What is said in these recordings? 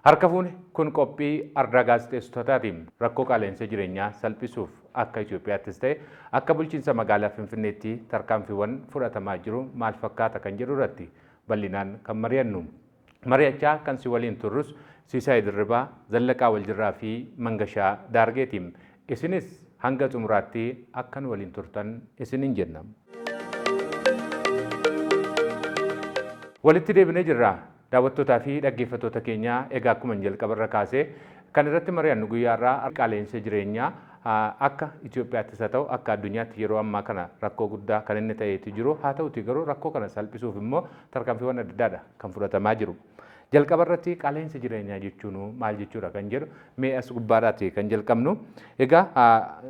Harka fuune, kun qophii ardaa gaazexeessitootaati. Rakkoo qaala'insa jireenyaa salphisuuf akka Itoophiyaattis ta'e akka bulchiinsa magaalaa Finfinneetti tarkaanfiiwwan fudhatamaa jiru maal fakkaata kan jedhu irratti bal'inaan kan mari'annu. Mari'achaa kan si waliin turrus Siisaay Dirribaa, Zallaqaa Waljirraa fi Mangashaa Daargeeti. Isinis hanga xumuraatti akka nu waliin turtan isiniin jenna. Walitti deebinee jirra. Daawwattootaa fi dhaggeeffattoota keenya, egaa akkuma jalqaba irra kaasee kan irratti mari'annu guyyaa irraa qaala'insa jireenyaa akka Itoophiyaattis haa ta'u akka addunyaatti yeroo ammaa kana rakkoo guddaa kan inni ta'eeti jiru. Haa ta'uti garuu rakkoo kana salphisuuf immoo tarkaanfiiwwan adda addaadha kan fudhatamaa jiru. Jalqaba irratti qaala'insa jireenyaa jechuun maal jechuudha kan jedhu mee as gubbaadhaati kan jalqabnu. Egaa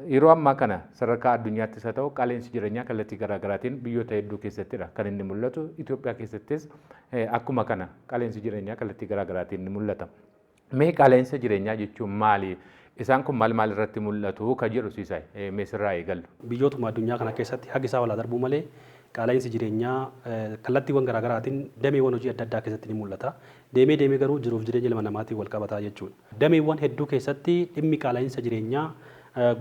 yeroo ammaa kana sadarkaa addunyaattis haa ta'u qaala'insi jireenyaa kallattii garaagaraatiin biyyoota hedduu keessattidha kan inni mul'atu. Itoophiyaa keessattis akkuma kana qaala'insi jireenyaa kallattii garaagaraatiin ni mul'ata. Mee qaala'insa jireenyaa jechuun maali? Isaan kun maal maal irratti mul'atu kan jedhu, Siisaay, mee sirraa eegallu. Biyyootuma addunyaa kana keessatti hagi isaa walaa darbuu malee qaala'insi jireenyaa kallattiiwwan garaagaraatiin dameewwan hojii adda addaa keessatti ni mul'ata. Deemee deemee garuu jiruuf jireenya ilma namaatiin wal qabataa jechuudha. Dameewwan hedduu keessatti dhimmi qaala'insa jireenyaa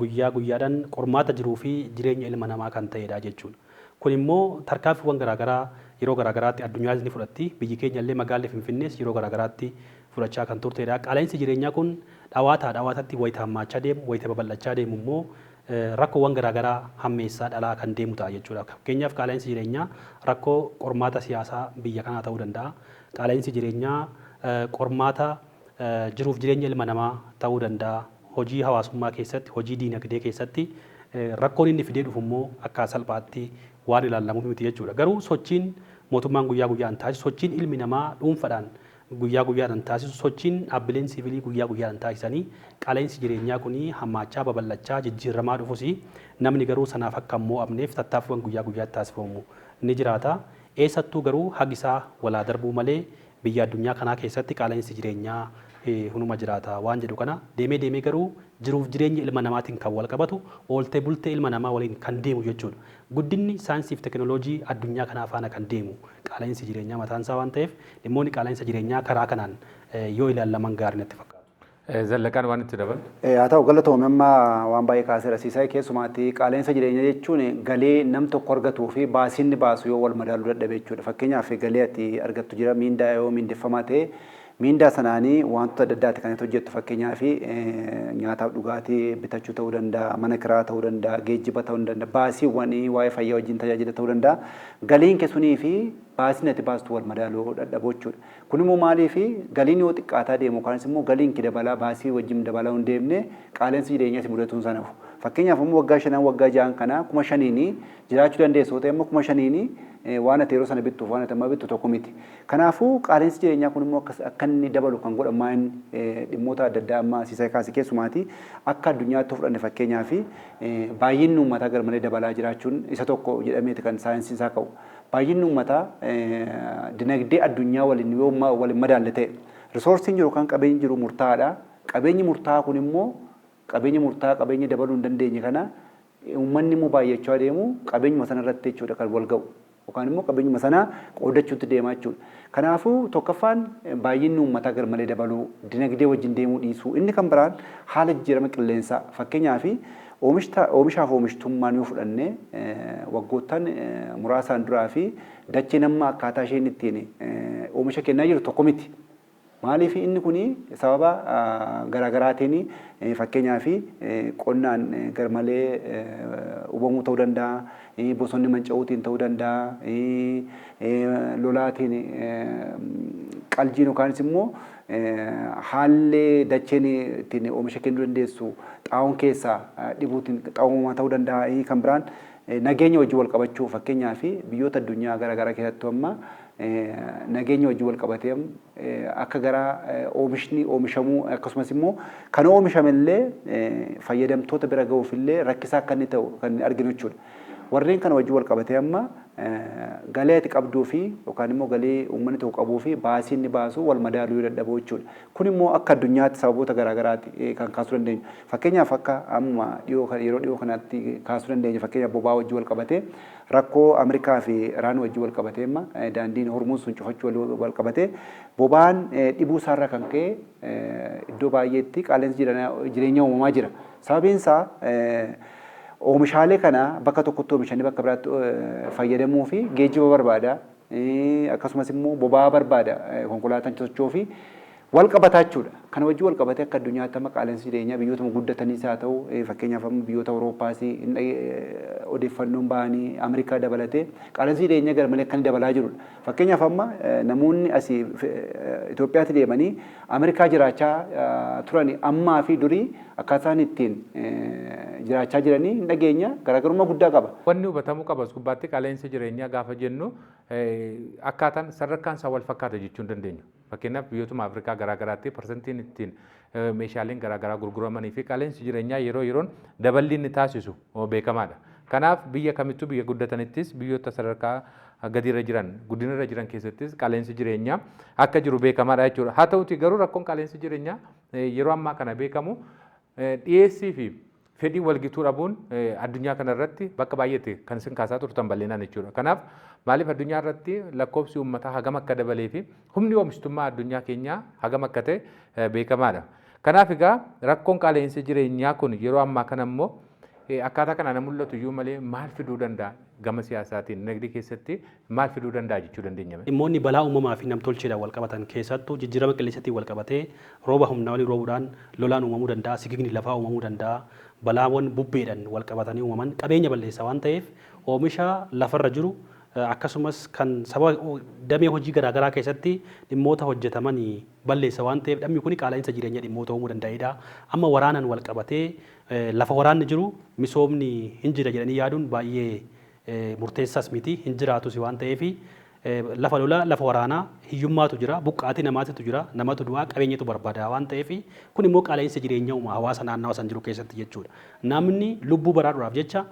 guyyaa guyyaadhaan qormaata jiruu fi jireenya ilma namaa kan ta'edha jechuudha. Kun immoo tarkaanfiiwwan garaagaraa yeroo garaagaraatti addunyaanis ni fudhatti. Biyyi keenya illee, magaalli Finfinnees yeroo garaagaraatti fudhachaa kan turtedha. Qaala'insi jireenyaa kun dhawaataa dhawaatatti wayita hammaachaa deemu, wayita babal'achaa deemu immoo rakkoowwan garaagaraa hammeessaa dhalaa kan deemu ta'a jechuudha. Fakkeenyaaf, qaala'insi jireenyaa rakkoo qormaata siyaasaa biyya kanaa ta'uu danda'a. Qaala'insi jireenyaa qormaata jiruuf jireenya ilma namaa ta'uu danda'a. Hojii hawaasummaa keessatti, hojii diinagdee keessatti rakkoon inni fidee dhufu immoo akka salphaatti waan ilaallamu miti jechuudha. Garuu sochiin mootummaan guyyaa guyyaan taasisu, sochiin ilmi namaa dhuunfaadhaan guyyaa guyyaadhaan taasisu, sochiin dhaabbileen siivilii guyyaa guyyaadhaan taasisanii qaala'insi jireenyaa kun hammaachaa, babal'achaa, jijjiiramaa dhufus, namni garuu sanaaf akka hin mo'amneef tattaaffiiwwan guyyaa guyyaatti taasifamu ni jiraata. Eessattuu garuu hagi isaa walaa darbuu malee biyya addunyaa kanaa keessatti qaala'insi jireenyaa hunuma jiraata waan jedhu kana, deemee deemee garuu jiruuf jireenya ilma namaatiin kan wal qabatu, ooltee bultee ilma namaa waliin kan deemu jechuudha. Guddinni saayinsii fi teknooloojii addunyaa kanaa faana kan deemu qaala'insi jireenyaa mataan isaa waan ta'eef, dhimmoonni qaala'insa jireenyaa karaa kanaan yoo ilaallaman gaarii natti fakkaatu. Zallaqaan waan itti dabalu. Haa ta'u, galatoome. Amma waan baay'ee kaaseera Siisaay. Keessumaatti qaala'insa jireenyaa jechuun galii nam tokko argatuu fi baasiin inni baasu yoo wal madaaluu dadhabe jechuudha. Fakkeenyaaf, galii ati argattu jira, miindaa yoo miindeffamaa ta'e, miindaa sanaanii wantoota adda addaati kan itti hojjettu. Fakkeenyaaf, nyaataaf dhugaatii bitachuu ta'uu danda'a, mana kiraa ta'uu danda'a, geejjiba ta'uu danda'a, baasiiwwan waa'ee fayyaa wajjin tajaajila ta'uu danda'a. Galiin kee sunii fi baasiin ati baastu wal madaaluu dadhabuu jechuudha. Kun immoo maaliif galiin yoo xiqqaataa deemu yookaanis immoo galiin kee dabalaa baasii wajjin dabalaa hin deemne, qaala'insi jireenyaa si mudatuun sana hafu. Fakkeenyaaf, immoo waggaa 5, waggaa 6 kana 5,000n jiraachuu dandeessu yoo ta'e, immoo 5,000n waan ati yeroo sana bittuuf waan ati amma bittu tokko miti. Kanaafuu qaala'insi jireenyaa kun immoo akka inni dabalu kan godhamu inni dhimmoota adda addaa amma Siisaay kaase. Keessumaati akka addunyaatti fudhanne, fakkeenyaaf, baay'inni uummataa garmalee dabalaa jiraachuun isa tokko jedhameeti kan saayinsiin isaa ka'u. Baay'inni uummataa dinagdee addunyaa waliin yoo waliin madaalle ta'e, resourceiin jiru kan qabeenyi jiru murtaa'aadha. Qabeenyi murtaa'aa kun immoo qabeenya murtaa'aa, qabeenya dabaluu hin dandeenye kana, uummanni immoo baay'achaa deemu qabeenyuma sana irratti jechuudha kan wal ga'u. Yookaan immoo qabeenyuma sana qoodachuutti deemaa jechuudha. Kanaafuu tokkoffaan baay'inni uummataa garmalee dabaluu, dinagdee wajjin deemuu dhiisuu. Inni kan biraan haala jijjiirama qilleensaa. Fakkeenyaaf, oomishaaf oomishtummaan yoo fudhanne, waggoottan muraasaan duraa fi dacheen amma akkaataa isheen ittiin oomisha kennaa jiru tokko miti. Maaliif? Inni kun sababa garaagaraatiin, fakkeenyaaf, qonnaan garmalee hubamuu ta'uu danda'a, bosonni manca'uutiin ta'uu danda'a, lolaatiin qaljiin yookaanis immoo haalli dacheen ittiin oomisha kennuu dandeessu xaa'oon keessaa dhibuutiin xaa'oomaa ta'uu danda'a. Kan biraan nageenya wajjin wal qabachuu, fakkeenyaaf, biyyoota addunyaa garaagaraa keessattuu amma nageenya wajjin wal qabatee akka gara oomishni oomishamuu, akkasumas immoo kan oomishame illee fayyadamtoota bira gahuuf illee rakkisaa akka inni ta'u kan arginu jechuudha. Warreen kana wajjin wal qabatee amma galii ati qabduu fi yookaan immoo galii uummanni tokko qabuu fi baasii inni baasu wal madaaluu yoo dadhabuu jechuudha. Kun immoo akka addunyaatti sababoota garaagaraati kan kaasuu dandeenyu. Fakkeenyaaf akka amma dhiyoo yeroo dhiyoo kanatti kaasuu dandeenya, fakkeenyaaf boba'aa wajjin wal qabatee rakkoo Ameerikaa fi Iraan wajjin wal qabatee amma daandiin Hormuuz sun cufachuu wal qabatee boba'aan dhibuu isaarraa kan ka'e iddoo baay'eetti qaala'insi jireenyaa uumamaa jira. Sababiin isaa oomishaalee kana bakka tokkotti oomishanii bakka biraatti fayyadamuu fi geejjiba barbaada. Akkasumas immoo boba'aa barbaada, konkolaataan socho'uu fi wal qabataa jechuudha. Kana wajjin wal qabatee akka addunyaatti amma qaala'insi jireenyaa biyyootuma guddataniis haa ta'u, fakkeenyaaf amma biyyoota Awurooppaas odeeffannoon bahanii Ameerikaa dabalatee qaala'insi jireenyaa garmalee akka inni dabalaa jirudha. Fakkeenyaaf amma namoonni asii Itoophiyaatti deemanii Ameerikaa jiraachaa turan ammaa fi durii akkaataan ittiin jiraachaa jiranii hin dhageenya, garaagarummaa guddaa qaba. Wanni hubatamuu qaba as gubbaatti, qaala'insa jireenyaa gaafa jennu akkaataan sadarkaan isaa wal fakkaata jechuu hin dandeenyu. Fakkeenyaaf biyyootuma Afrikaa garaagaraatti parsantiin ittiin meeshaaleen garaagaraa gurguramanii fi qaala'insi jireenyaa yeroo yeroon daballi inni taasisu beekamaadha. Kanaaf biyya kamittuu, biyya guddatanittis biyyoota sadarkaa gadiirra jiran, guddinarra jiran keessattis qaala'insi jireenyaa akka jiru beekamaadha jechuudha. Haa ta'uti garuu rakkoon qaala'insi jireenyaa yeroo ammaa kana beekamu dhiyeessii fi fedhii walgituu dhabuun addunyaa kanarratti bakka baay'eetti kan isin kaasaa turtan bal'inaan jechuudha. Kanaaf maaliif addunyaa irratti lakkoofsi uummataa hagam akka dabalee fi humni oomishtummaa addunyaa keenyaa hagam akka ta'e beekamaadha. Kanaaf egaa rakkoon qaala'insi jireenyaa kun yeroo ammaa kana immoo akkaataa kanaan mul'atu iyyuu malee maal fiduu danda'a, gama siyaasaatiin dinagdee keessatti maal fiduu danda'a jechuu dandeenya? Dhimmoonni balaa uumamaa fi namtolcheedhaan wal qabatan, keessattuu jijjiirama qilleensaatiin wal qabatee rooba humnaa olii roobuudhaan lolaan uumamuu danda'a, sigigni lafaa uumamuu danda'a, balaawwan bubbeedhaan wal qabatanii uumaman qabeenya balleessa waan ta'eef oomisha lafarra jiru akkasumas kan sababa damee hojii garaagaraa keessatti dhimmoota hojjetaman balleessa waan ta'eef dhammi kun qaala'insa jireenya dhimmoota uumuu danda'edha. Amma waraanaan wal qabatee lafa waraanni jiru misoomni hin jira jedhanii yaaduun baay'ee murteessaas miti, hin jiraatus waan ta'eef, lafa lolaa, lafa waraanaa hiyyummaatu jira, buqqaatii namaatitu jira, namatu du'aa, qabeenyatu barbaada waan ta'eef kun immoo qaala'insa jireenya uuma hawaasa naannawa san jiru keessatti jechuudha. Namni lubbuu baraaruudhaaf jecha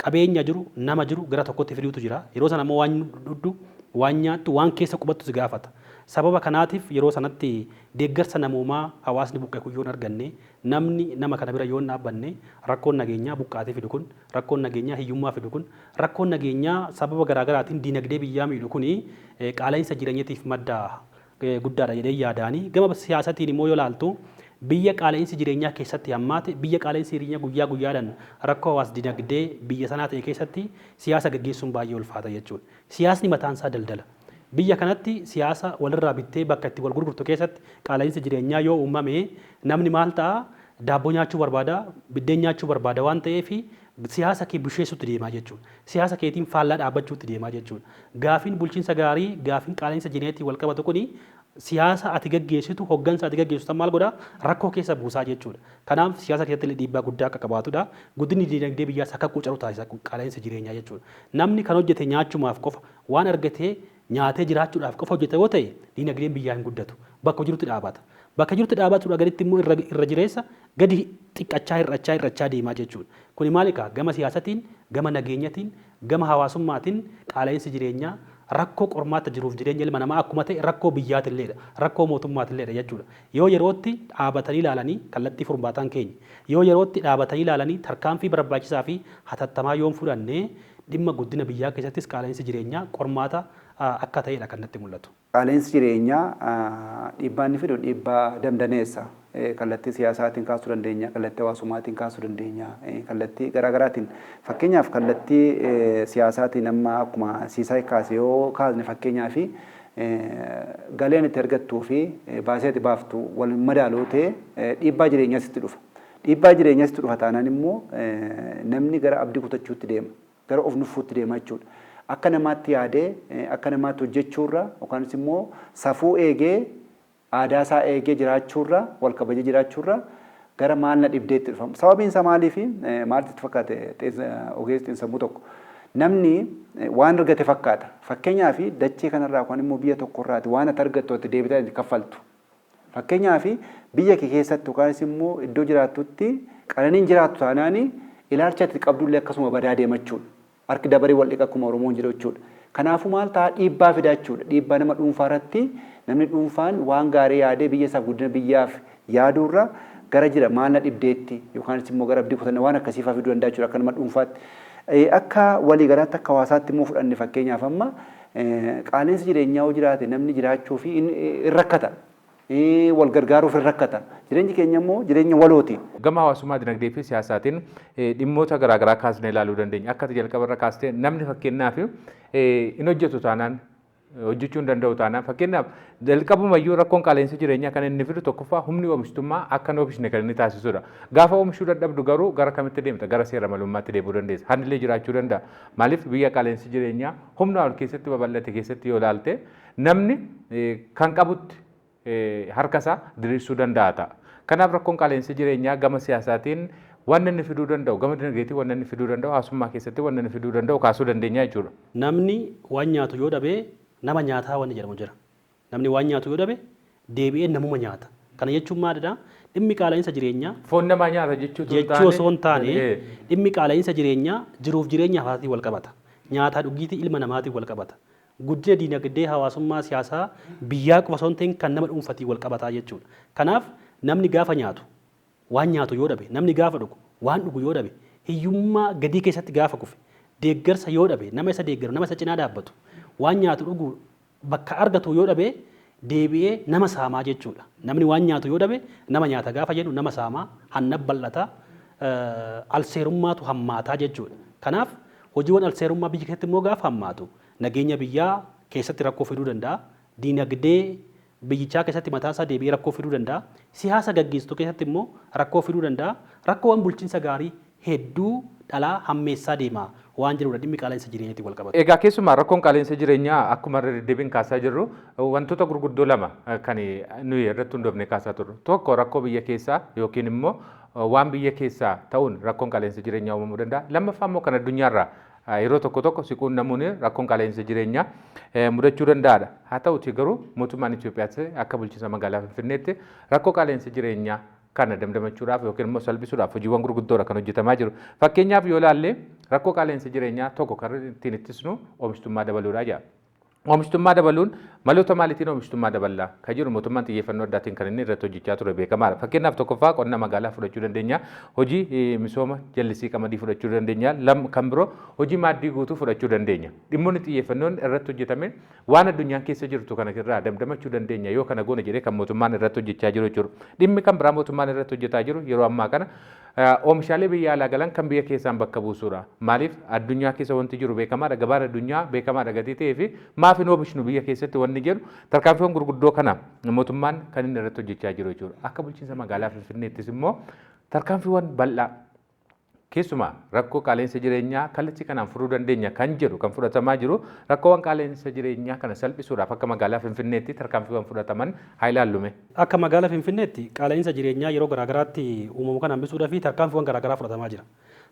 qabeenya jiru, nama jiru gara tokkotti fiduutu jira. Yeroo sana immoo waan dhugdu, waan nyaattu, waan keessa qubattu si gaafata. Sababa kanaatiif yeroo sanatti deeggarsa namoomaa hawaasni buqqa'e kun yoo hin arganne, namni nama kana bira yoo hin dhaabbanne, rakkoon nageenyaa buqqaatii fidu kun, rakkoon nageenyaa hiyyummaa fidu kun, rakkoon nageenyaa sababa garaagaraatiin diinagdee biyyaa miidhu kuni qaala'insa jireenyatiif madda guddaadha jedhee yaadaani. Gama siyaasatiin immoo yoo ilaaltu, biyya qaala'insi jireenyaa keessatti hammaate, biyya qaala'insi jireenyaa guyyaa guyyaadhaan rakkoo hawaas dinagdee biyya sanaa ta'e keessatti siyaasa gaggeessuun baay'ee ulfaata jechuudha. Siyaasni mataan isaa daldala. Biyya kanatti siyaasa walirraa bittee bakka itti wal gurgurtu keessatti qaala'insi jireenyaa yoo uumame namni maal ta'a? Daabboo nyaachuu barbaada, biddeen nyaachuu barbaada waan ta'eef siyaasa kee busheessuutti deemaa jechuudha. Siyaasa keetiin faallaa dhaabbachuutti deemaa jechuudha. Gaafiin bulchiinsa gaarii, gaafiin qaala'insa jireenyaatiin wal qabatu kuni siyaasa ati gaggeessitu, hoggansa ati gaggeessitu maal godhaa? Rakkoo keessa buusaa jechuudha. Kanaaf siyaasa keessatti illee dhiibbaa guddaa akka qabaatudha. Guddinni dinagdee biyyaas akka quucaru taasisa qaala'insa jireenyaa jechuudha. Namni kan hojjete nyaachumaaf qofa, waan argatee nyaatee jiraachuudhaaf qofa hojjeta yoo ta'e dinagdeen biyyaa hin guddatu. Bakka jirutti dhaabata. Bakka jirutti dhaabatuudha gaditti immoo irra jireessa gadi xiqqachaa, hir'achaa hir'achaa deemaa jechuudha. Kuni maali kaa? Gama siyaasatiin, gama nageenyatiin, gama hawaasummaatiin qaala'insi jireenyaa rakkoo qormaata jiruuf jireenya ilma namaa akkuma ta'e rakkoo biyyaatilleedha, rakkoo mootummaatilleedha jechuudha. Yoo yerootti dhaabatanii ilaalanii kallattii furmaataan keenya, yoo yerootti dhaabatanii ilaalanii tarkaanfii barbaachisaa fi hatattamaa yoo hin fudhanne dhimma guddina biyyaa keessattis qaala'insi jireenyaa qormaata akka ta'edha kan natti mul'atu. Qaala'insi jireenyaa dhiibbaa inni fidu dhiibbaa damdaneessa. Kallattii siyaasaatiin kaasuu dandeenya, kallattii hawaasummaatiin kaasuu dandeenya, kallattii garaagaraatiin. Fakkeenyaaf kallattii siyaasaatiin amma akkuma Siisaay kaase yoo kaasne, fakkeenyaaf galeen itti argattuu fi baasii ati baaftu wal madaaloo ta'e dhiibbaa jireenyaa sitti dhufa. Dhiibbaa jireenyaa sitti dhufa taanaan immoo namni gara abdii kutachuutti deema. Gara of nuffuutti deema jechuudha. Akka namaatti yaadee akka namaatti hojjechuurra yookaanis immoo safuu eegee, aadaa isaa eegee jiraachuurra, wal kabajee jiraachuurra gara maal na dhibdeetti dhufa. Sababiin isaa maaliif, maaltu itti fakkaate ogeessi xiinsammuu tokko? Namni waan argate fakkaata. Fakkeenyaaf dachee kanarraa yookaan immoo biyya tokkorraati waan ati argattu ati deebitee ati kaffaltu. Fakkeenyaaf biyya kee keessatti yookaanis immoo iddoo jiraattutti qananiin jiraattu taanaan Ilaalcha ati qabdullee akkasuma badaa deema jechuudha. Harki dabaree wal dhiqa akkuma Oromoon jedhu jechuudha. Kanaafuu maal ta'a? Dhiibbaa fidaa jechuudha. Dhiibbaa nama dhuunfaa irratti, namni dhuunfaan waan gaarii yaadee biyya isaaf, guddina biyyaaf yaaduurra gara jira maal na dhibdeetti yookaanis immoo gara abdii kutannaa waan akkasii fa'aa fiduu danda'a jechuudha akka nama dhuunfaatti. Akka waliigalaatti, akka hawaasaatti immoo fudhanne, fakkeenyaaf amma qaala'insi jireenyaa yoo jiraate namni jiraachuu fi hin rakkata. Wal gargaaruuf hin rakkata. Jireenyi keenya immoo jireenya walooti. Gama hawaasummaa, dinagdee fi siyaasaatiin dhimmoota garaagaraa kaasnee ilaaluu dandeenya. Akka jalqaba irra kaastee, namni fakkeenyaaf hin hojjetu taanaan, hojjechuu hin danda'u taanaan, fakkeenyaaf jalqabumayyuu rakkoon qaala'insa jireenyaa kan inni fidu tokkoffaa humni oomishtummaa akka hin oomishne kan inni taasisudha. Gaafa oomishuu dadhabdu garuu gara kamitti deemta? Gara seera malummaatti deemuu dandeessa. Hanillee jiraachuu danda'a. Maaliif, biyya qaala'insi jireenyaa humna ol keessatti babal'ate keessatti yoo ilaalte, namni kan qabutti harka isaa diriirsuu danda'a ta'a. Kanaaf rakkoon qaala'insa jireenyaa gama siyaasaatiin waan inni fiduu danda'u, gama dinagdeetiin waan inni fiduu danda'u, hawaasummaa keessatti waan inni fiduu danda'u kaasuu dandeenya jechuudha. Namni waan nyaatu yoo dhabe nama nyaataa wanni jedhamu jira. Namni waan nyaatu yoo dhabe deebi'ee namuma nyaata. Kana jechuun maalidha? Dhimmi qaala'insa jireenyaa Foon namaa nyaata jechuutu jechuu osoo hin taane, dhimmi qaala'insa jireenyaa jiruuf jireenya hawaasaatiin wal qabata. Nyaataa dhugiitii ilma namaatiin wal qabata. Guddina diinagdee, hawaasummaa, siyaasaa biyyaa qofa osoo hin ta'in kan nama dhuunfatiin wal qabataa jechuudha. Kanaaf namni gaafa nyaatu waan nyaatu yoo dhabe, namni gaafa dhugu waan dhugu yoo dhabe, hiyyummaa gadii keessatti gaafa kufe, deeggarsa yoo dhabe, nama isa deeggaru, nama isa cinaa dhaabbatu, waan nyaatu dhugu bakka argatu yoo dhabe, deebi'ee nama saamaa jechuudha. Namni waan nyaatu yoo dhabe nama nyaata gaafa jedhu, nama saamaa, hanna bal'ata, alseerummaatu hammaataa jechuudha. Kanaaf hojiiwwan alseerummaa biyya keessatti immoo gaafa hammaatu nageenya biyyaa keessatti rakkoo fiduu danda'a. Diinagdee biyyichaa keessatti mataasaa deebi'ee rakkoo fiduu danda'a. Siyaasa gaggeessitu keessatti immoo rakkoo fiduu danda'a. Rakkoowwan bulchiinsa gaarii hedduu dhalaa hammeessaa deema waan jedhudha dhimmi qaala'insa jireenyaatiin wal qabatu. Egaa keessumaa rakkoon qaala'insa jireenyaa akkuma irra deddeebiin kaasaa jirru wantoota gurguddoo lama kan nuyi irratti hundoofne kaasaa turre. Tokko rakkoo biyya keessaa yookiin immoo waan biyya keessaa ta'uun rakkoon qaala'insa jireenyaa uumamuu danda'a. Lammaffaa immoo kan addunyaarraa yeroo tokko tokko siquun namoonni rakkoon qaala'insa jireenyaa mudachuu danda'aadha. Haa ta'uti garuu mootummaan Itoophiyaatti akka bulchiinsa magaalaa Finfinneetti rakkoo qaala'insa jireenyaa kana damdamachuudhaaf yookiin immoo salphisuudhaaf hojiiwwan gurguddoodha kan hojjetamaa jiru. Fakkeenyaaf yoo ilaalle, rakkoo qaala'insa jireenyaa tokko kan ittiin ittisnu oomishtummaa dabaluudha jedha. Oomishtummaa dabaluun maloota maaliitiin oomishtummaa daballaa kan jiru mootummaan xiyyeeffannoo addaatiin kan inni irratti hojjechaa ture beekamaadha. Fakkeenyaaf tokkoffaa qonna magaalaa fudhachuu dandeenya. Hojii misooma jallisii qamadii fudhachuu dandeenya. Kan biroo hojii maaddii guutuu fudhachuu dandeenya. Dhimmoonni xiyyeeffannoon irratti hojjetame waan addunyaan keessa jirtu kana irraa damdamachuu dandeenya yoo kana goone jedhee kan mootummaan irratti hojjechaa jiru jechuudha. Dhimmi kan biraa mootummaan irratti hojjetaa jiru yeroo ammaa kana oomishaalee biyya alaa galan kan biyya keessaan bakka buusuudha. Maaliif, addunyaa keessa wanti jiru beekamaadha. Gabaan addunyaa beekamaadha gatii ta'ee fi maaf hin oomishnu biyya keessatti wanni jedhu tarkaanfiiwwan gurguddoo kana mootummaan kan inni irratti hojjechaa jiru jechuudha. Akka bulchiinsa magaalaa Finfinneettis immoo tarkaanfiiwwan bal'aa keessumaa rakkoo qaala'insa jireenyaa kallattii kanaan furuu dandeenya kan jedhu kan fudhatamaa jiru, rakkoowwan qaala'insa jireenyaa kana salphisuudhaaf akka magaalaa Finfinneetti tarkaanfiiwwan fudhataman haa ilaallume. Akka magaalaa Finfinneetti qaala'insa jireenyaa yeroo garaagaraatti uumamu kana hambisuudhaaf tarkaanfiiwwan garaagaraa fudhatamaa jira.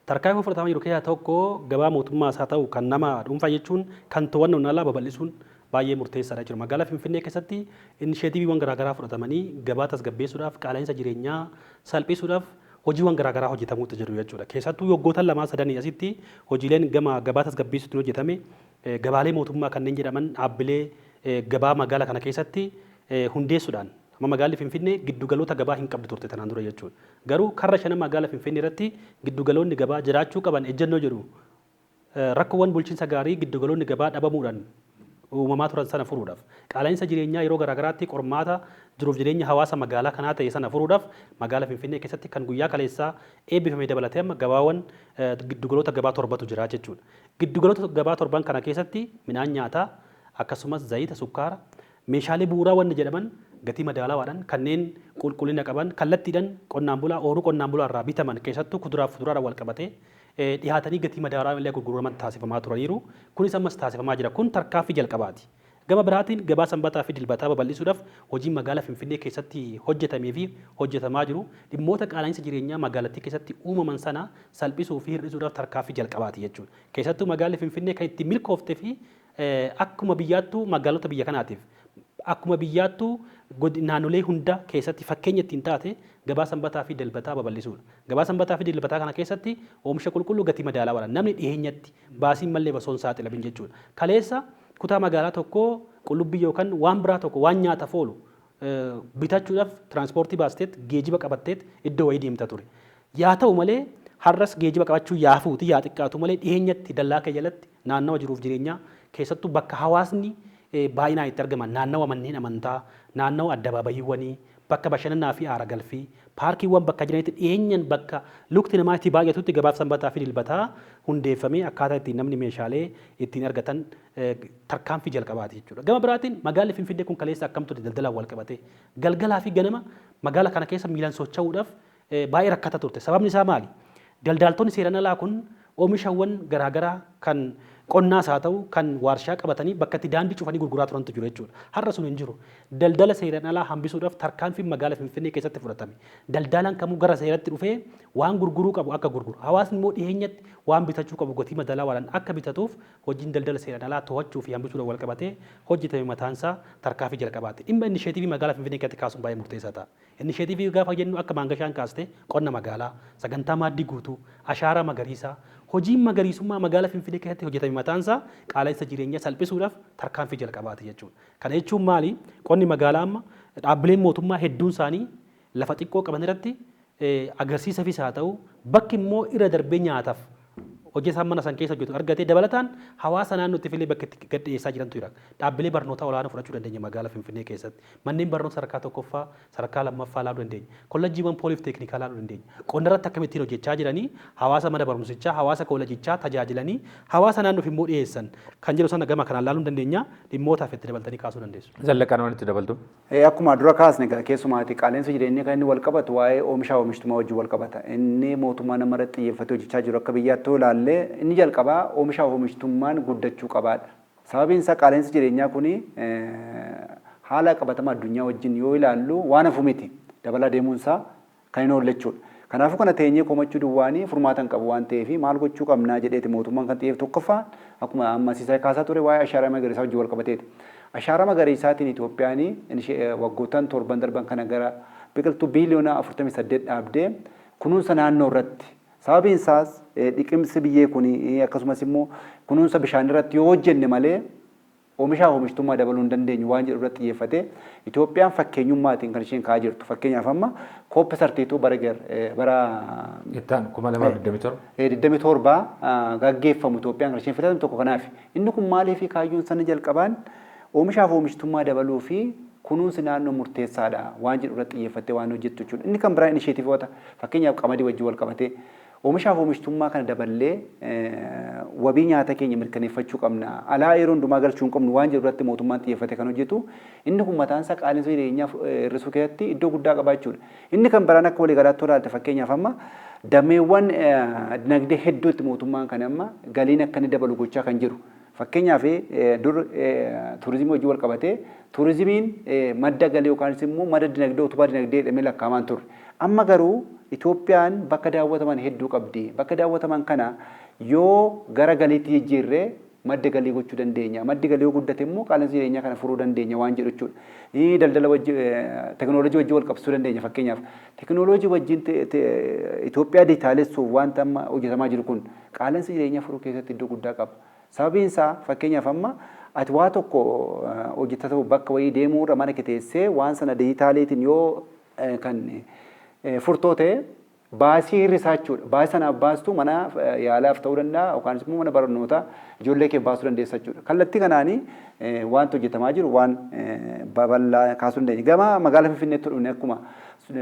Tarkaanfiiwwan fudhatamaa jiru keessaa tokko gabaa mootummaas haa ta'u kan nama dhuunfaa jechuun kan to'annoon alaa babal'isuun baay'ee murteessaadha jechuudha. Magaalaa Finfinnee keessatti inisheetiiviiwwan garaagaraa fudhatamanii gabaa tasgabbeessuudhaaf, qaala'insa jireenyaa salphisuudhaaf hojiiwwan garaagaraa hojjetamuutti jiru jechuudha. Keessattuu waggoota lamaa sadanii asitti hojiileen gama gabaa tasgabbeessuutiin hojjetame, gabaalee mootummaa kanneen jedhaman dhaabbilee gabaa magaalaa kana keessatti hundeessuudhaan, amma magaalli Finfinnee giddugaloota gabaa hin qabdu turte tanaan dura jechuudha. Garuu karra shanan magaalaa Finfinnee irratti giddugaloonni gabaa jiraachuu qaban ejjennoo jedhu, rakkoowwan bulchiinsa gaarii giddugaloonni gabaa dhabamuudhaan uumamaa turan sana furuudhaaf, qaala'insa jireenyaa yeroo garaagaraatti qormaata jiruuf jireenya hawaasa magaalaa kanaa ta'e sana furuudhaaf, magaalaa Finfinnee keessatti kan guyyaa kaleessaa eebbifame dabalatee amma gabaawwan giddugaloota gabaa torbatu jira jechuudha. Giddugaloota gabaa torban kana keessatti midhaan nyaataa akkasumas zayita, sukkaara, meeshaalee bu'uuraa wanni jedhaman gatii madaalawaadhaan kanneen qulqullina qaban kallattiidhaan qonnaan bulaa, ooyiruu qonnaan bulaa irraa bitaman, keessattuu kuduraa fi fuduraadhaan wal qabatee dhiyaatanii gatii madaalawaa illee gurguraman taasifamaa turaniiru. Kunis ammas taasifamaa jira. Kun tarkaanfii jalqabaati. Gama biraatiin gabaa sanbataa fi dilbataa babal'isuudhaaf hojiin magaalaa Finfinnee keessatti hojjetamee fi hojjetamaa jiru dhimmoota qaala'insa jireenyaa magaalattii keessatti uumaman sana salphisuu fi hir'isuudhaaf tarkaanfii jalqabaati jechuudha. Keessattuu magaalli Finfinnee kan itti milkooftee fi akkuma biyyaattuu magaalota biyya kanaatiif Akkuma biyyaattuu naannolee hunda keessatti fakkeenya ittiin taate gabaa sanbataa fi dilbataa babal'isuudha. Gabaa sanbataa fi dilbataa kana keessatti oomisha qulqulluu gatii madaalawaadhaan namni dhiyeenyatti baasiin malee osoo hin saaxilamin jechuudha. Kaleessa kutaa magaalaa tokkoo qullubbii yookaan waan biraa tokko waan nyaataaf oolu bitachuudhaaf tiraanspoortii baasteet, geejiba qabatteet iddoo wayii deemta ture. Yaa ta'u malee, har'as geejiba qabachuu yaafuuti yaa xiqqaatu malee, dhiyeenyatti dallaa kee jalatti naannawa jiruuf jireenyaa keessattuu bakka hawaasni baay'inaan itti argaman, naannawa manneen amantaa, naannawa addabaabayiiwwanii, bakka bashannanaa fi aara galfii, paarkiiwwan bakka jiranitti, dhiyeenyan bakka lukti namaa itti baay'atutti gabaaf sanbataa fi dilbataa hundeeffamee akkaataa ittiin namni meeshaalee ittiin argatan tarkaanfii jalqabaati jechuudha. Gama biraatiin magaalli Finfinnee kun kaleessa akkam ture daldalaan wal qabatee? Galgalaa fi ganama magaala kana keessa miilaan socho'uudhaaf baay'ee rakkata turte. Sababni isaa maali? Daldaaltonni seeraan alaa kun oomishawwan garaagaraa kan qonnaas haa ta'u kan waarshaa qabatanii bakka itti daandii cufanii gurguraa turantu jiru jechuudha. Har'a sun hin jiru. Daldala seeraan alaa hambisuudhaaf tarkaanfiin magaala Finfinnee keessatti fudhatame. Daldaalaan kamuu gara seeratti dhufee waan gurguruu qabu akka gurguru, hawaasni immoo dhiyeenyatti waan bitachuu qabu gatii madaalawaadhaan akka bitatuuf hojiin daldala seeraan alaa to'achuu fi hambisuudhaan wal qabatee hojjetame mataansaa tarkaanfii jalqabaati. Dhimma inisheetiivii magaalaa Finfinnee keessatti kaasuun baay'ee murteessaa ta'a. Inisheetiivii gaafa jennu akka Maangashaan kaaste qonna magaalaa, sagantaa maaddii guutuu, ashaaraa magariisaa, hojiin magariisummaa magaalaa Finfinnee keessatti hojjetame mataansaa qaala'insa jireenyaa salphisuudhaaf tarkaanfii jalqabaati jechuudha. Kana jechuun maali? Qonni magaalaa amma dhaabbileen mootummaa hedduun isaanii lafa xiqqoo qaban irratti agarsiisafis haa ta'u, bakki immoo irra darbee nyaataaf hojjetaan mana san keessa hojjetu argatee dabalataan hawaasa naannootti illee bakka itti gad dhiyeessaa jirantu jira. Dhaabbilee barnootaa olaanoo fudhachuu dandeenya magaalaa Finfinnee keessatti. Manneen barnoota sadarkaa tokkoffaa, sadarkaa lammaffaa ilaaluu dandeenya. Kollejjiiwwan pooliif teeknikaa ilaaluu dandeenya. Qonna irratti akkamittiin hojjechaa jiranii hawaasa mana barumsichaa, hawaasa kollejjichaa tajaajilanii hawaasa naannoof immoo dhiyeessan kan jedhu sana gama kanaan ilaaluu dandeenya. Dhimmootaaf itti dabaltanii kaasuu dandeessu. Zallaqaan waan itti dabaltu. Akkuma dura kaasne egaa keessumaati qaala'insa jireenyaa kan inni wal qabatu waa'ee oomishaa oomishtummaa wajjin wal qabata. Inni mootummaa nama irratti xiyyeeffatee hojjechaa jiru akka biyyaatti yoo ilaalle inni jalqabaa oomishaa oomishtummaan guddachuu qabaadha. Sababiin isaa qaala'insi jireenyaa kuni haala qabatama addunyaa wajjin yoo ilaallu waan hafu miti. Dabalaa deemuun isaa kan hin oolle jechuudha. Kanaafuu kana teenyee komachuu duwwaanii furmaata hin qabu waan ta'eef maal gochuu qabnaa jedheeti mootummaan kan xiyyeeffatu tokkoffaa akkuma amma Siisay kaasaa ture waa'ee ashaaraa magariisaa wajjin wal qabateeti. Ashaaraa magariisaatiin Itoophiyaan waggoottan torban darban kana gara biqiltuu biiliyoona 48 dhaabdee kunuunsa naannoo irratti, sababiin isaas dhiqimsi biyyee kun akkasumas immoo kunuunsa bishaan irratti yoo hojjenne malee oomishaa oomishtummaa dabaluu hin dandeenyu waan jedhu irratti xiyyeeffatee Itoophiyaan fakkeenyummaatiin kan isheen ka'aa jirtu. Fakkeenyaaf amma COP 32 bara Ittaan 2027. 27 gaggeeffamu Itoophiyaan kan isheen filatamte tokko kanaaf. Inni kun maaliif kaayyoon sana jalqabaan oomishaaf oomishtummaa dabaluu fi kunuunsi naannoo murteessaadha waan jedhu irratti xiyyeeffattee waan hojjettu jechuudha. Inni kan biraa inisheetiivoota fakkeenyaaf qamadii wajjin wal qabatee oomishaaf oomishtummaa kana daballee wabii nyaata keenya mirkaneeffachuu qabna. Alaa yeroo hundumaa galchuu hin qabnu waan jedhu irratti mootummaan xiyyeeffate kan hojjetu. Inni kun mataan isaa qaala'insa jireenyaa hir'isuu keessatti iddoo guddaa qaba jechuudha. Inni kan biraan akka waliigalaatti ilaalte fakkeenyaaf amma dameewwan dinagdee hedduutti mootummaan kan amma galiin akka inni dabalu gochaa kan jiru. Fakkeenyaaf dur turizimii wajjin wal qabatee turizimiin madda galii yookaan immoo madda dinagdee, utubaa dinagdee jedhamee lakkaa'amaa turre. Amma garuu Itoophiyaan bakka daawwataman hedduu qabdi. Bakka daawwataman kana yoo gara galiitti jijjiirree madda galii gochuu dandeenya. Maddi galii yoo guddate immoo qaala'insa jireenyaa kana furuu dandeenya waan jedhu jechuudha. Daldala wajjin, teknooloojii wajjin wal qabsiisuu dandeenya fakkeenyaaf. Teknooloojii wajjin Itoophiyaa dijitaalessuuf wanta amma hojjetamaa jiru kun qaala'insa jireenyaa furuu keessatti iddoo guddaa qaba. Sababiin isaa fakkeenyaaf amma ati waa tokko hojjeta ta'u bakka wayii deemuurra mana kee teessee waan sana dijitaaliitiin yoo kan furtoo ta'e baasii hir'isaa jechuudha. Baasii sanaaf baastu mana yaalaaf ta'uu danda'a yookaan immoo mana barnootaa ijoollee kee baasuu dandeessa jechuudha. Kallattii kanaanii wanti hojjetamaa jiru waan babal'aa kaasuu dandeenya. Gama magaalaa Finfinneetti dhufne akkuma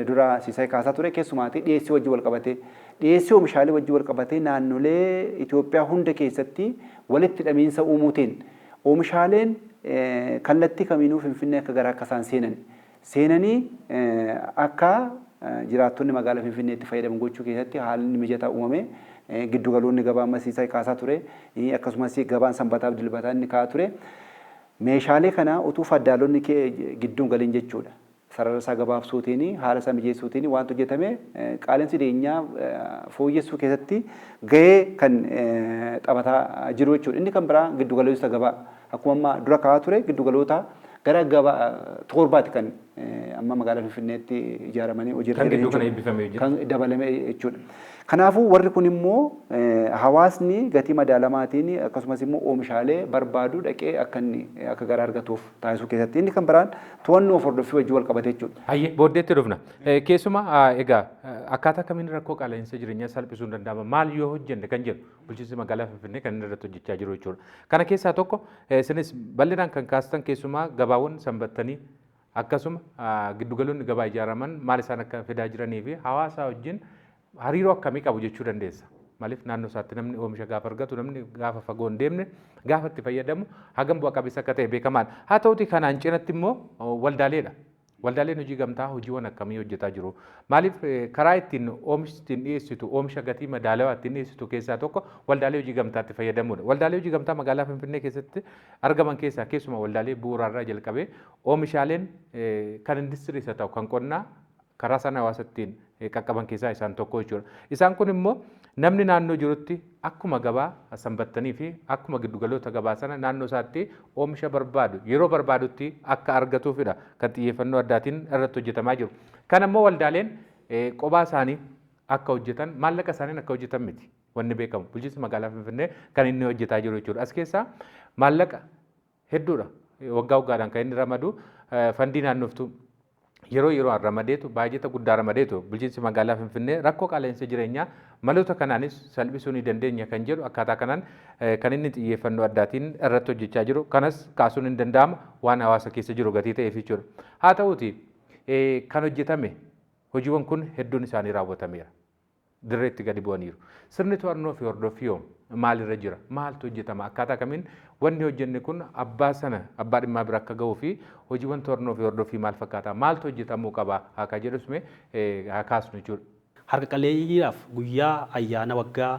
dura Siisay kaasaa ture keessumaatii dhiyeessii wajjin wal qabatee, dhiyeessii oomishaalee wajjin wal qabatee naannolee Itoophiyaa hunda keessatti walitti hidhamiinsa uumuutiin oomishaaleen kallattii kamiinuu Finfinnee akka gara akka isaan seenan seenanii akka jiraattonni magaalaa Finfinneetti fayyadaman gochuu keessatti haalli mijataa uumame, giddugaloonni gabaa amma Siisay kaasaa ture, akkasumas gabaan sanbataaf dilbataa inni ka'aa ture, meeshaalee kana utuu faddaalonni gidduun galiin jechuudha. Sarara isaa gabaabsuutiin, haala isaa mijeessuutiin wanti hojjetame qaala'insi jireenyaa fooyyessuu keessatti gahee kan taphataa jiru jechuudha. Inni kan biraa giddugaloota gabaa akkuma amma dura ka'aa ture giddugaloota Gara gabaa 7ti kan amma magaalaa Finfinneetti ijaaramanii hojiirra Kan gidduu kana eebbifamee jira. Kan dabalame jechuudha. Kanaafuu warri kun immoo hawaasni gatii madaalamaatiin akkasumas immoo oomishaalee barbaadu dhaqee akka inni akka gara argatuuf taasisuu keessatti inni kan biraan to'annoo hordoffii wajjin wal qabate jechuudha. Hayyee, booddeetti dhufna. Keessumaa egaa akkaataa kamiin rakkoo qaala'insa jireenyaa salphisuun danda'ama, maal yoo hojjenne kan jedhu bulchiinsi magaalaa Finfinnee kan inni irratti hojjechaa jiru jechuudha. Kana keessaa tokko isinis bal'inaan kan kaastan keessumaa gabaawwan sanbattanii akkasuma giddugaloonni gabaa ijaaraman maal isaan akka fidaa jiranii fi hawaasa wajjin hariiroo akkamii qabu jechuu dandeessa. Maaliif naannoo isaatti namni oomisha gaafa argatu, namni gaafa fagoo hin deemne gaafa itti fayyadamu hagam bu'a qabeessa akka ta'e beekamaadha. Haa ta'uti kanaan cinatti immoo waldaaleedha. Waldaaleen hojii gamtaa hojiiwwan akkamii hojjetaa jiru? Maaliif karaa ittiin oomishni ittiin dhiyeessitu, oomisha gatii madaalawaa ittiin dhiyeessitu keessaa tokko waldaalee hojii gamtaatti fayyadamuudha. Waldaalee hojii gamtaa magaalaa Finfinnee keessatti argaman keessaa keessumaa waldaalee bu'uuraarraa jalqabee oomishaaleen kan industiriis haa ta'u kan qonnaa karaa isaan hawaasa ittiin qaqqaban keessaa isaan tokko jechuudha. Isaan kun immoo namni naannoo jirutti akkuma gabaa sanbattanii fi akkuma giddugaloota gabaa sana naannoo isaatti oomisha barbaadu yeroo barbaadutti akka argatuufidha kan xiyyeeffannoo addaatiin irratti hojjetamaa jiru. Kan ammoo waldaaleen qophaa isaanii akka hojjetan, maallaqa isaaniin akka hojjetan miti wanni beekamu. Bulchiinsi magaalaa Finfinnee kan inni hojjetaa jiru jechuudha. As keessaa maallaqa hedduudha. Waggaa waggaadhaan kan inni ramadu fandii naannoftuu yeroo yeroon ramadeetu, baajata guddaa ramadeetu bulchiinsi magaalaa Finfinnee rakkoo qaala'insa jireenyaa maloota kanaanis salphisuu ni dandeenya kan jedhu akkaataa kanaan kan inni xiyyeeffannoo addaatiin irratti hojjechaa jiru. Kanas kaasuun hin danda'ama waan hawaasa keessa jiru gatii ta'eef jechuudha. Haa ta'uuti kan hojjetame hojiiwwan kun hedduun isaanii raawwatameera. Dirreetti gadi bu'aniiru. Sirni to'annoo fi hordoffii hoo maalirra jira? Maaltu hojjetama? Akkaataa kamiin wanni hojjenne kun abbaa sana abbaa dhimmaa bira akka gahuu fi hojiiwwan to'annoo fi hordoffii maal fakkaata? Maaltu hojjetamuu qaba? Akka jedhus mee haa kaasnu jechuudha. Harka qalleeyyiidhaaf guyyaa ayyaana waggaa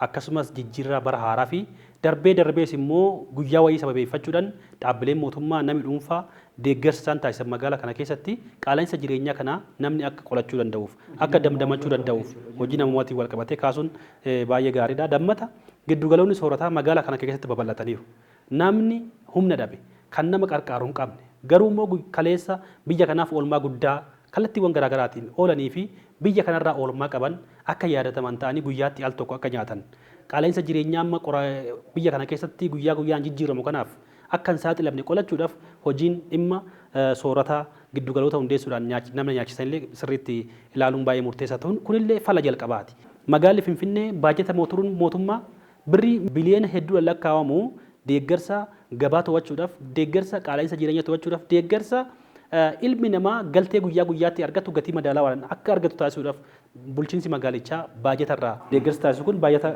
akkasumas jijjiirraa bara haaraa fi darbee darbees immoo guyyaa wayii sababeeffachuudhaan dhaabbileen mootummaa, namni dhuunfaa deeggarsa isaan taasisan magaalaa kana keessatti qaala'insa jireenyaa kana namni akka qolachuu danda'uuf, akka damdamachuu danda'uuf hojii namoomaatiin wal qabatee kaasuun baay'ee gaariidha. Dammata giddugaloonni soorataa magaalaa kana keessatti babal'ataniiru. Namni humna dhabe, kan nama qarqaaru hin qabne, garuu immoo kaleessa biyya kanaaf oolmaa guddaa kallattiiwwan garaagaraatiin oolanii fi biyya kanarraa oolmaa qaban akka yaadataman ta'anii guyyaatti al tokko akka nyaatan, qaala'insa jireenyaa amma biyya kana keessatti guyyaa guyyaan jijjiiramu kanaaf akka hin saaxilamne qolachuudhaaf hojiin dhimma soorataa giddugaloota hundeessuudhaan namni nyaachisan illee sirriitti ilaaluun baay'ee murteessaa ta'uun kunillee fala jalqabaati. Magaalli Finfinnee baajata mootummaa birrii biliyoona hedduudhaan lakkaa'amu deeggarsa gabaa to'achuudhaaf, deeggarsa qaala'insa jireenyaa to'achuudhaaf, deeggarsa ilmi namaa galtee guyyaa guyyaatti argatu gatii madaalawaadhaan akka argatu taasisuudhaaf bulchiinsi magaalichaa baajata irraa deeggarsa taasisu kun baajata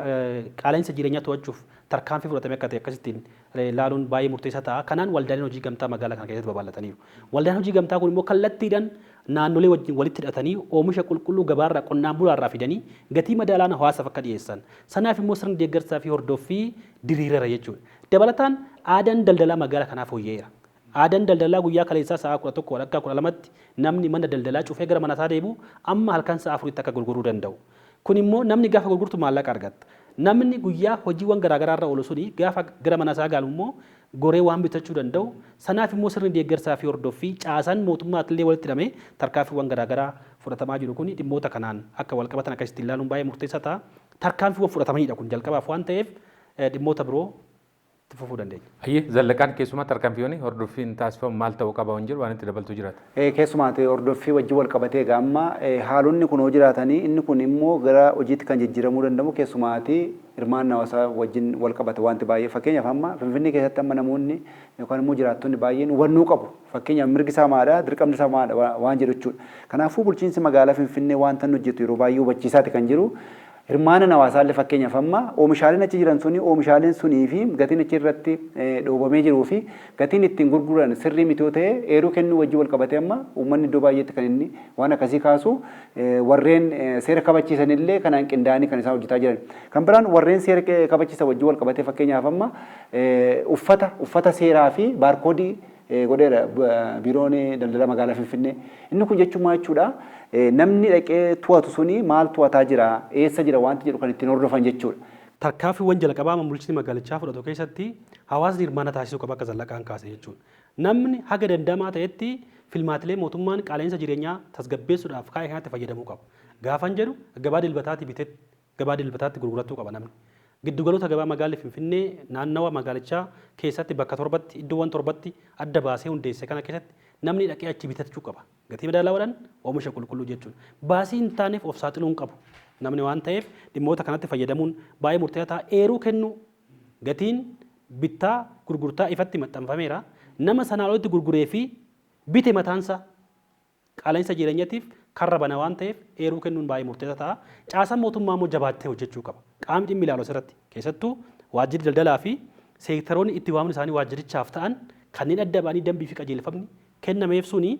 qaala'insa jireenyaa to'achuuf tarkaanfii fudhatame akka ta'e akkasittiin ilaaluun baay'ee murteessaa ta'a. Kanaan waldaaleen hojii gamtaa magaalaa kana keessatti babal'ataniiru. Waldaan hojii gamtaa kun immoo kallattiidhaan naannolee wajjin walitti hidhatanii oomisha qulqulluu gabaarraa qonnaan bulaarraa fidanii gatii madaalaan hawaasaaf akka dhiyeessan. Sanaaf immoo sirni deeggarsaa fi hordoffii diriireera jechuudha. Dabalataan aadaan daldalaa magaalaa kanaa fooyya'eera. Aadaan daldalaa guyyaa kaleessaa sa'a 11 walakkaa 12tti namni mana daldalaa cufee gara mana isaa deebi'u amma halkan sa'a 4tti akka gurguruu danda'u. Kun immoo namni gaafa gurgurtu maallaqa argatta. Namni guyyaa hojiiwwan garaagaraa irra oolu suni gaafa gara mana isaa galu immoo goree waan bitachuu danda'u. Sanaaf immoo sirni deeggarsaa fi hordoffii caasaan mootummaatillee walitti hidhamee tarkaanfiiwwan garaagaraa fudhatamaa jiru kun dhimmoota kanaan akka wal qabatan akkasitti ilaaluun baay'ee murteessaa ta'a. Tarkaanfiiwwan fudhatamanidha kun jalqabaaf waan ta'eef dhimmoota biroo itti fufuu dandeenya. Hayyee, Zallaqaan, keessumaa tarkaanfiiwwan hordoffiin taasifamu maal ta'uu qaba waan jedhu waan itti dabaltu jiraata. Keessumaati hordoffii wajjin wal qabatee egaa amma haalonni kun hoo jiraatanii inni kun immoo gara hojiitti kan jijjiiramuu danda'u keessumaati hirmaannaa hawaasaa wajjin wal qabata wanti baay'ee. Fakkeenyaaf amma Finfinnee keessatti amma namoonni yookaan immoo jiraattonni baay'een hubannoo qabu. Fakkeenyaaf mirgi isaa maadha, dirqamni isaa maadha waan jedhu jechuudha. Kanaafuu bulchiinsi magaalaa Finfinnee wanta inni hojjetu yeroo baay'ee hubachiisaati kan jiru. Hirmaannaan hawaasaallee fakkeenyaaf amma oomishaaleen achi jiran suni, oomishaaleen sunii fi gatiin achi irratti dhoobamee jiruu fi gatiin ittiin gurguran sirrii miti yoo ta'e eeruu kennuu wajjin wal qabatee amma uummanni iddoo baay'eetti kan inni waan akkasii kaasu, warreen seera kabachiisan illee kanaan qindaa'anii kan isaan hojjetaa jiran. Kan biraan warreen seera kabachiisan wajjin wal qabatee fakkeenyaaf amma uffata seeraa fi baarkoodii godheera biiroon daldala magaalaa Finfinnee. Inni kun jechuun maal jechuudha? Namni dhaqee to'atu suni maal to'ataa jira, eessa jira wanti jedhu kan ittiin hordofan jechuudha. Tarkaanfiiwwan jalqabaa bulchiinsi magaalichaa fudhatu keessatti hawaasni hirmaannaa taasisuu qaba akka Zallaqaan kaase jechuudha. Namni haga danda'amaa ta'etti filmaatilee mootummaan qaala'insa jireenyaa tasgabbeessuudhaaf kaa'e kanatti fayyadamuu qaba. Gaafan jedhu gabaa dilbataatti bitee gabaa dilbataatti gurgurachuu qaba namni. Giddugaloota gabaa magaalli Finfinnee naannawa magaalichaa keessatti bakka torbatti, iddoowwan torbatti adda baasee hundeesse kana keessatti namni dhaqee achi bitachuu qaba. Gatii madaalawaadhaan oomisha qulqulluu jechuudha. Baasii hin taaneef of saaxiluu hin qabu. Namni waan ta'eef dhimmoota kanatti fayyadamuun baay'ee murteessaa ta'a. Eeruu kennuu, gatiin bittaa gurgurtaa ifatti maxxanfameera. Nama sanaa olitti gurguree fi bite mataansaa qaala'insa jireenyatiif karra bana waan ta'eef eeruu kennuun baay'ee murteessaa ta'a. Caasaan mootummaa immoo jabaattee hojjechuu qaba. Qaamni dhimmi ilaalu asirratti keessattuu waajjirri daldalaa fi seektaroonni itti waamni isaanii waajjirichaaf ta'an kanneen adda ba'anii dambii fi qajeelfamni kennameef suni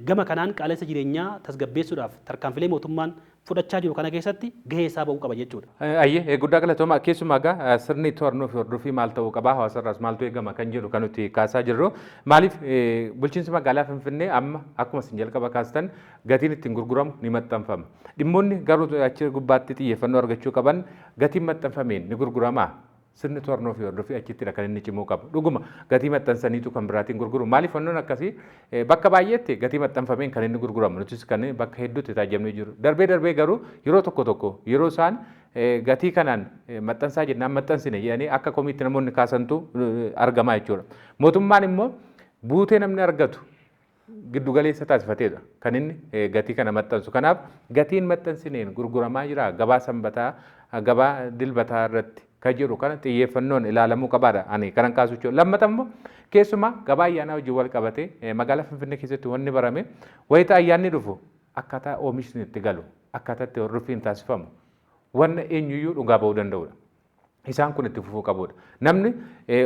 gama kanaan qaala'insa jireenyaa tasgabbeessuudhaaf tarkaanfilee mootummaan fudhachaa jiru kana keessatti gahee isaa ba'uu qaba jechuudha. Ayyee, guddaa galatooma. Keessumaa egaa sirni to'annoo fi hordoffii maal ta'uu qaba, hawaasarraas maaltu eegama kan jedhu kan nuti kaasaa jirru. Maaliif bulchiinsi magaalaa Finfinnee amma akkuma isin jalqaba kaastan gatiin ittiin gurguramu ni maxxanfama. Dhimmoonni garuu achi gubbaatti xiyyeeffannoo argachuu qaban, gatiin maxxanfameen ni gurguramaa? Sirni to'annoo fi hordoffii achittidha kan inni cimuu qabu. Dhuguma gatii maxxansaniitu kan biraatiin gurguru. Maaliif wannoon akkasii bakka baay'eetti gatii maxxanfameen kan inni gurguramu. Nutis kan bakka hedduutti taajjabnee jiru. Darbee darbee garuu yeroo tokko tokko yeroo isaan gatii kanaan maxxansaa jennaan maxxansine jedhanii akka komiitti namoonni kaasantu argamaa jechuudha. Mootummaan immoo buutee namni argatu giddu galeessa taasifateedha kan inni gatii kana maxxansu. Kanaaf gatiin maxxansineen gurguramaa jira gabaa sanbataa, gabaa dilbataa irratti kan jedhu kana xiyyeeffannoon ilaalamuu qabaadha. Ani kanan kaasu jechuudha. Lammata immoo keessumaa gabaa ayyaanaa wajjin wal qabatee magaalaa Finfinnee keessatti wanni barame, wayita ayyaanni dhufu akkaataa oomishni itti galu, akkaataa itti hordoffiin taasifamu wanna eenyuyyuu dhugaa ba'uu danda'udha. Isaan kun itti fufuu qabudha. Namni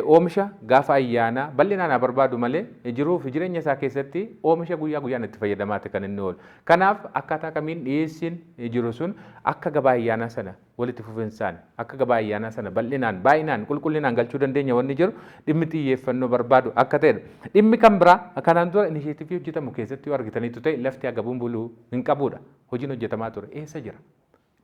oomisha gaafa ayyaanaa bal'inaan haa barbaadu malee jiruu fi jireenya isaa keessatti oomisha guyyaa guyyaan itti fayyadamaati kan inni oolu. Kanaaf akkaataa kamiin dhiyeessiin jiru sun akka gabaa ayyaanaa sana walitti fufinsaan, akka gabaa ayyaanaa sana bal'inaan, baay'inaan, qulqullinaan galchuu dandeenya wanni jiru dhimmi xiyyeeffannoo barbaadu akka ta'edha. Dhimmi kan biraa kanaan dura inisheetivii hojjetamu keessatti yoo argitaniitu ta'e lafti hagabuun buluu hin qabudha. Hojiin hojjetamaa ture eessa jira?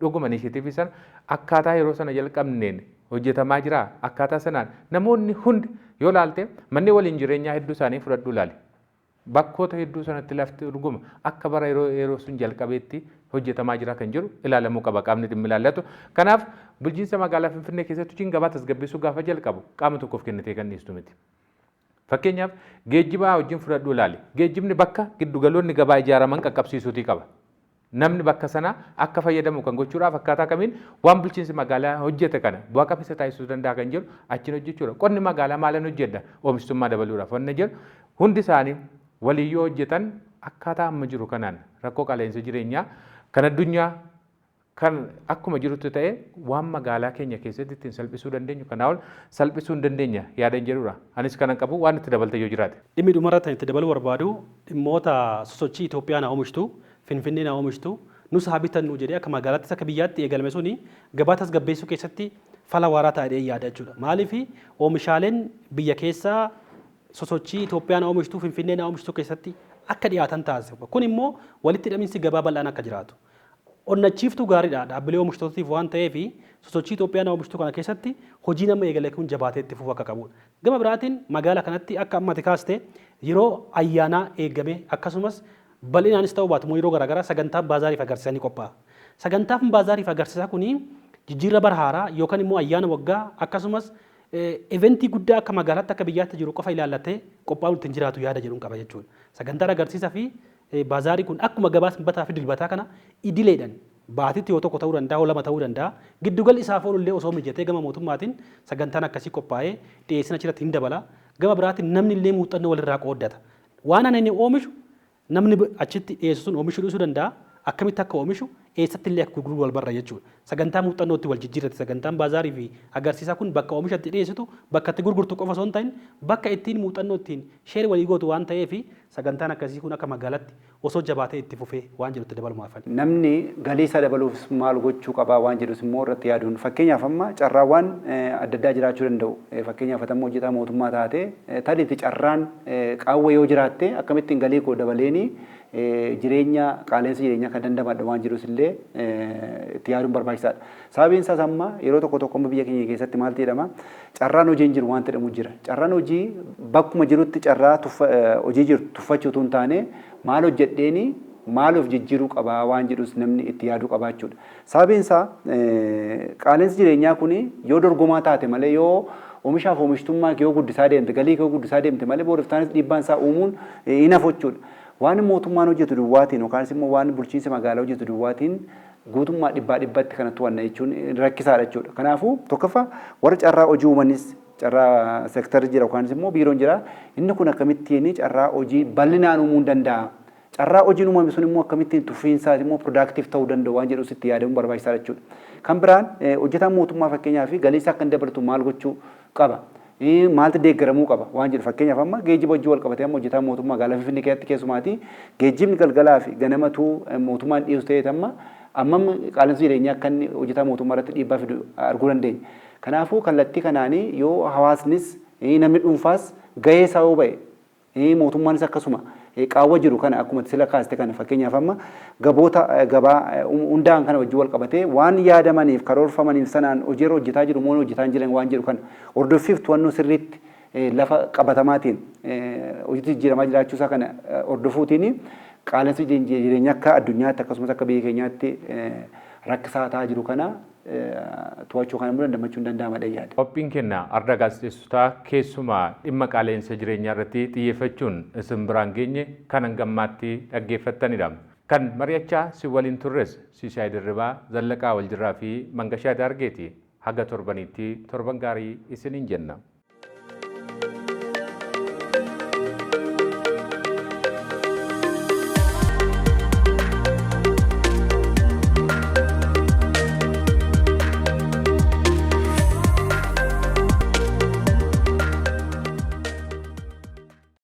Dhuguma inisheetivii sana akkaataa yeroo sana jalqabneen hojjetamaa jira? Akkaataa sanaan namoonni hundi yoo ilaalte manneen waliin jireenyaa hedduu isaanii fudhadhuu ilaali. Bakkoota hedduu sanatti lafti dhuguma akka bara yeroo sun jalqabeetti hojjetamaa jira kan jiru ilaalamuu qaba qaamni dhimmi ilaallatu. Kanaaf bulchiinsa magaalaa Finfinnee keessatti hojiin gabaa tasgabbeessuu gaafa jalqabu qaama tokkoof kennitee kan dhiistu miti. Fakkeenyaaf geejjibaa wajjin fudhadhuu ilaali. Geejjibni bakka giddugaloonni gabaa ijaaraman qaqqabsiisuutii qaba. Namni bakka sana akka fayyadamu kan gochuudhaaf akkaataa kamiin waan bulchiinsi magaalaa hojjete kana bu'aa qabeessa taasisuu danda'a kan jedhu achiin hojjechuudha. Qonni magaalaa maalan hojjedha oomishtummaa dabaluudhaaf wanna jedhu hundi isaanii waliin yoo hojjetan akkaataa amma jiru kanaan rakkoo qaala'insa jireenyaa kan addunyaa kan akkuma jirutti ta'e waan magaalaa keenya keessatti ittiin salphisuu dandeenyu kanaa ol salphisuu hin dandeenya yaadan jedhudha. Anis kanan qabu waan itti dabalte yoo jiraate. Dhimmi dhumarratti itti dabaluu barbaadu dhimmoota sosochii Itoophiyaan haa oomishtu, Finfinneen haa oomishtu, nus haa bitannu jedhee akka magaalaattis akka biyyaatti eegalame suni gabaa tasgabbeessuu keessatti fala waaraa ta'a jedhee yaada jechuudha. Maaliif oomishaaleen biyya keessaa sosochii Itoophiyaan haa oomishtu, Finfinneen haa oomishtu keessatti akka dhiyaatan taasisa. Kun immoo walitti hidhamiinsi gabaa bal'aan akka jiraatu. Onnachiiftuu gaariidha dhaabbilee oomishtootaatiif waan ta'eef sosochii Itoophiyaan oomishtuu kana keessatti hojii nama eegale kun jabaatee itti fufuu akka qabudha. Gama biraatiin magaalaa kanatti akka ammati kaaste yeroo ayyaanaa eegame akkasumas bal'inaanis ta'uu baatu immoo yeroo garaagaraa sagantaan baazaariif agarsiisaa ni qophaa'a. Sagantaan baazaariif agarsiisaa kuni jijjiirra bara haaraa yookaan immoo ayyaana waggaa akkasumas eventii guddaa akka magaalaatti akka biyyaatti jiru qofa ilaallatee qophaa'uun ittiin jiraatu yaada jedhuun qaba jechuudha. Sagantaan agarsiisaa fi baazaarii kun akkuma gabaa sanbataa fi dilbataa kana idileedhaan baatitti yoo tokko ta'uu danda'a, yoo lama ta'uu danda'a. Giddugalli isaaf oolu illee osoo mijatee gama mootummaatiin sagantaan akkasii qophaa'ee dhiyeessina achirratti hin dabala. Gama biraatiin namni illee muuxannoo walirraa qooddata. Waan ani inni oomishu namni achitti dhiyeessu sun oomishuu dhiisuu danda'a. Akkamitti akka oomishu, eessatti illee akka gurguru wal barra jechuudha. Sagantaa muuxannootti wal jijjiirrate sagantaan baazaarii fi agarsiisaa kun bakka oomisha itti dhiyeessitu, bakka itti gurgurtu qofa osoo hin ta'in bakka ittiin muuxannoo ittiin share walii gootu waan ta'eef sagantaan akkasii kun akka magaalatti osoo jabaatee itti fufee waan jedhutti dabalumaafani. Namni galii isaa dabaluufis maal gochuu qabaa waan jedhus immoo irratti yaaduun, fakkeenyaaf amma carraawwan adda addaa jiraachuu danda'u. Fakkeenyaaf atammoo hojjetaa mootummaa taate taliitti carraan qaawwa yoo jiraatte akkamittiin galii koo dabaleeni jireenya qaala'insa jireenyaa kan dandamadha waan jedhus illee illee itti yaaduun barbaachisaadha. Sababiin isaas amma yeroo tokko tokko amma biyya keenya keessatti maaltu jedhama, carraan hojii hin jiru waan jedhamu jira. Carraan hojii bakkuma jirutti carraa hojii jirtu tuffachuu utuu hin taane, maal hojjedheeni maal of jijjiiruu qabaa waan jedhus namni itti yaaduu qabaa jechuudha. Sababiin isaa qaala'insi jireenyaa kun yoo dorgomaa taate malee, yoo oomishaaf oomishtummaa kee yoo guddisaa deemte, galii kee yoo guddisaa deemte malee, booriftaanis dhiibbaan isaa uumuun hin hafu jechuudha. Waan mootummaan hojjetu duwwaatiin yookaan immoo waan bulchiinsi magaalaa hojjetu duwwaatiin guutummaa dhibbaa dhibbatti kana to'anna jechuun rakkisaadha jechuudha. Kanaafuu tokkoffaa warra carraa hojii uumanis, carraa seektarri jira yookaan immoo biiroon jira, inni kun akkamittiin carraa hojii bal'inaan uumuu danda'a? Carraa hojiin uumame sun immoo akkamittiin tuffiinsaas immoo productive ta'uu danda'u waan jedhus itti yaadamuun barbaachisaadha jechuudha. Kan biraan hojjetaan mootummaa fakkeenyaaf galii isaa akka hin dabalatu maal gochuu qaba? Maaltu deeggaramuu qaba waan jedhu, fakkeenyaaf amma geejjiba hojii wal qabatee, amma hojjetaan mootummaa magaalaa Finfinnee keessatti keessumaati geejjibni galgalaa fi ganamatuu mootummaan dhiyeessu ta'ee, amma ammam qaala'insi jireenyaa akka inni hojjetaa mootummaa irratti dhiibbaa fidu arguu dandeenya. Kanaafuu kallattii kanaanii yoo hawaasnis, namni dhuunfaas gahee isaa yoo ba'e, mootummaanis akkasuma qaawwa jiru kana akkuma sila kaaste kana, fakkeenyaaf amma gaboota gabaa hundaa'an kana wajjin wal qabatee waan yaadamaniif karoorfamaniif sanaan hojiirra hojjetaa jiru moo hojjetaa hin jiran waan jedhu kana hordoffiif to'annoo sirriitti lafa qabatamaatiin hojiitti jijjiiramaa jiraachuusaa kana hordofuutiin qaala'insi jireenya akka addunyaatti akkasumas akka biyya keenyaatti rakkisaa ta'aa jiru kana to'achuu kana immoo dandamachuu hin danda'ama yaada. Qophiin keenya arda gaazexeessotaa keessumaa dhimma qaala'insa jireenyaa irratti xiyyeeffachuun isin biraan geenye kan hangammaatti dhaggeeffattanidha. Kan mari'achaa si waliin turres Siishaay Dirribaa, Zallaqaa Waljirraa fi Mangashaa Daargeeti. Haga torbaniitti torban gaarii isiniin jenna.